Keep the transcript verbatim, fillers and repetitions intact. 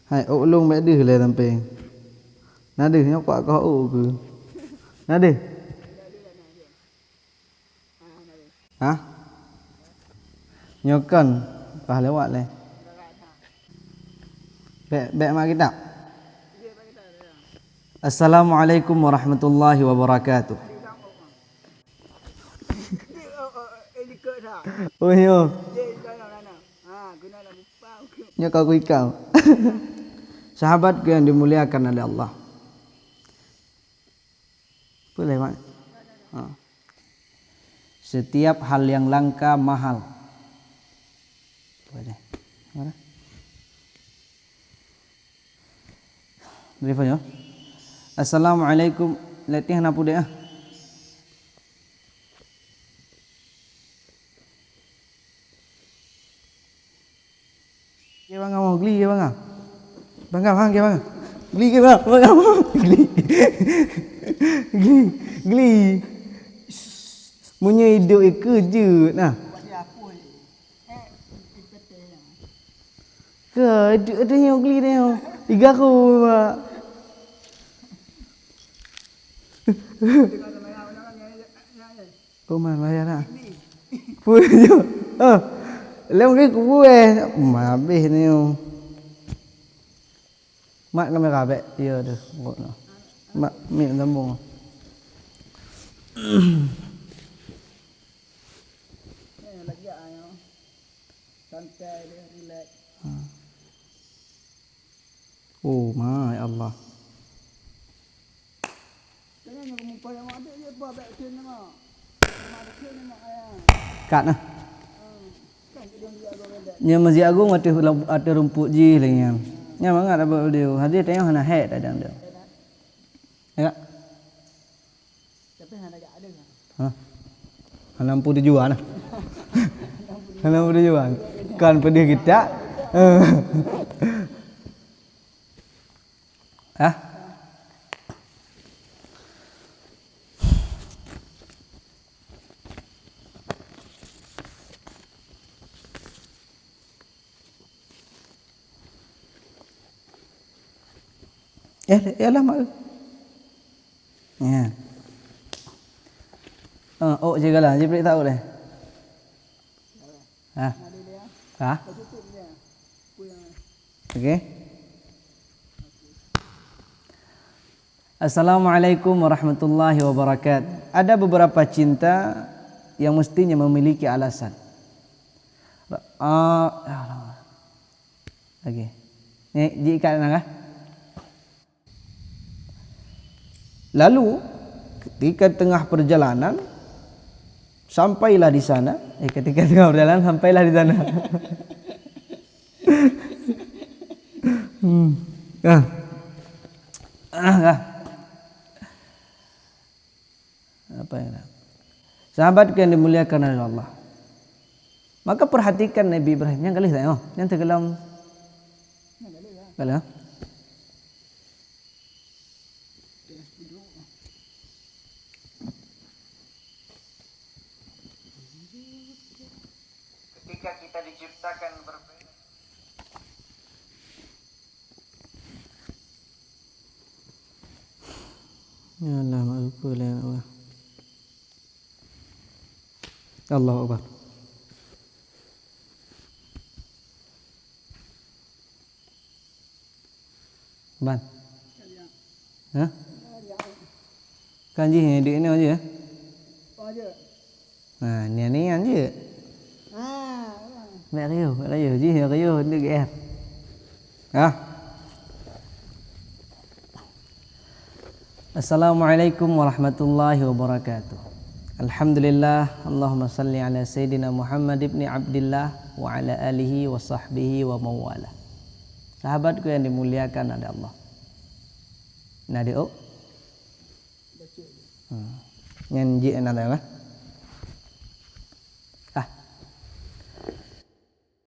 Hai, ôk lôn bèk deuh lé sampéng. Na deuh, nyoe kuat kah ôk keuh? Na deuh? Hah? Nyoe kon, bah lewat lé. Bèk, bèk mat kitab. Assalamualaikum warahmatullahi wabarakatuh. Oh, nyoe. Nyoe ka kuikau. Sahabatku yang dimuliakan oleh Allah. Boleh, Mak? Ha. Setiap hal yang langka mahal. Boleh. Mana? Telepon, ya. Assalamualaikum. Letih na pudek, ah. Gli bang, gli, gli bang. Bang, bang, gli bang. Gli, gli bang, bang. Gli. Gli. Gli. Meunyoe idup ikeu jeuet nah. Ke, idup ada nyok gli dah nyok. Iga aku, Mak. Kuman bayar nak. Pun je. Ah. Lem ke kubu eh. Ma habis ni. Mat kamera bek. Ya dah. Mak mik sambung. Santai deh, relax. Oh, ma ya Allah. Kat nah. Nyan Masjid Agung ateueh lam, ateueh rumput jih lé nyan. Nyan mangat abang dia. Hadis tengok hana hek tadang dia. Ya. Hah? Hana mampu tujuan nah. Hana mampu tujuan. Kan pedih kita. Hah? Eh, eh lah mak. Ya. Ah, oh, je galah, je pelik tahu deh. Ha? Ha? Okey. Assalamualaikum warahmatullahi wabarakatuh. Ada beberapa cinta yang mestinya memiliki alasan. Ah, okey. Ni, ji ikat na kah? Lalu, ketika tengah perjalanan, sampailah di sana. Eh, ketika tengah perjalanan, sampailah di sana. Hmm. Ah. Ah, ah. Apa yang ada? Sahabat yang dimuliakan oleh Allah. Maka perhatikan Nabi Ibrahim. Nyang galeh tak? Oh, nyang tenggelam. Galeh, ha? Ketika kita diciptakan berbeda. Ya Allah, mak lupa lah, ya Allah. Allahu Akbar. Ban. Hah? Kan jih ni, duit ni aja. Ha, ni, ni aja. Mek riuh, mek riuh. Jih mek riuh, ni G R. Ha? Assalamualaikum warahmatullahi wabarakatuh. Alhamdulillah, Allahumma salli ala Sayyidina Muhammad ibni Abdillah wa ala alihi wa sahbihi wa mawala. Sahabatku yang dimuliakan oleh Allah. Nah, di, oh. Hmm. Nyan jih na lah.